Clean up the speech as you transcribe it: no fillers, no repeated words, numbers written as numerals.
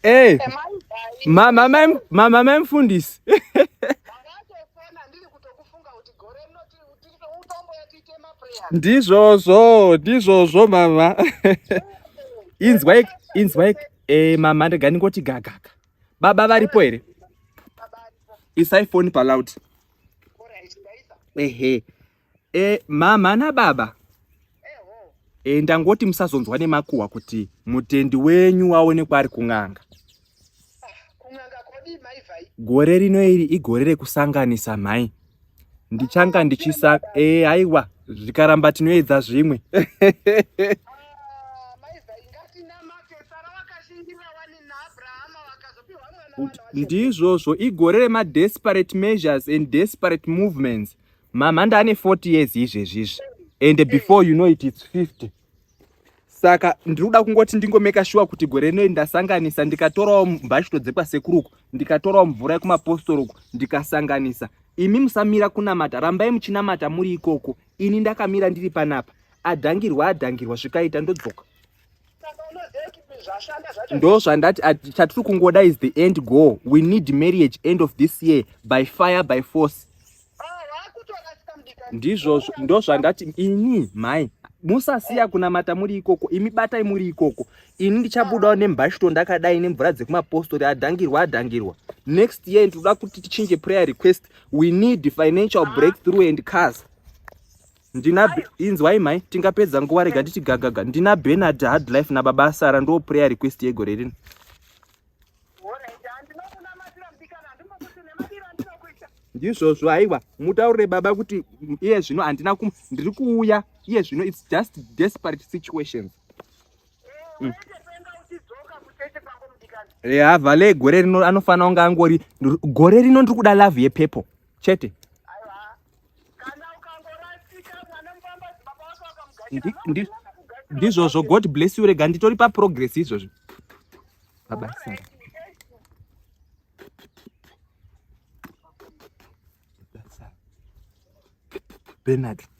Hey, mama mai mama mai mfundisi. Ndizvozvo, ndizvozvo mama. Inzwai, inzwai eh mama ndega ndingoti gagaga. Baba varipo here? Isai phone pa loud. Ehe. E, mama nababa e, ndangoti musazonzwa nemakuhwa kuti mutendi wenyu waonekwa ari kun'anga. Gore rino iri igore rekusanganisa mhai. Ndichanga ndichisa e, aiwa zvikaramba tinoedza zvimwe. Ndizvozvo igore remadesperate measures and desperate movements. Mhamha ndane 40 years izvezvi izvi and before you know it it's 50 saka ndiri kuda kungoti ndingomeka shuwa kuti gore rino ndasanganisa ndikatorawo mbashito dzekwasekuru uku ndikatorawo mvura yekumapostori uku ndikasanganisa imi musamira kunamata rambai muchinamata muri ikoko ini ndakamira ndiri panapa adhangirwa adhangirwa zvikaita ndodzoka ndozvandati chatiri kungoda is the end goal we need marriage end of this year by fire by force ah, ndizvozvo ndozvandati ini mhai musasiya kunamata muri ikoko imi batai muri ikoko ini ndichabudawo nembashito ndakadai nemvura dzekumapostori adhangirwa adhangirwa next year ndinoda kuti tichinje prayer request we need financial breakthrough and cars ndina inzwai mhai tingapedza nguva rega nditi gagaga ndina Bernard hard life nababa asara ndo prayer request yegore rino ndizvozvo aiwa mutaurire baba kuti iye zvino handina ku ndiri kuuya iye zvino its just desperate situations mm. ya vale gore rino anofanira kunge angori gore rino ndiri kuda love yepepo chete ndizvozvo god bless you rega nditori paprogress izvozvo pabasa bernard.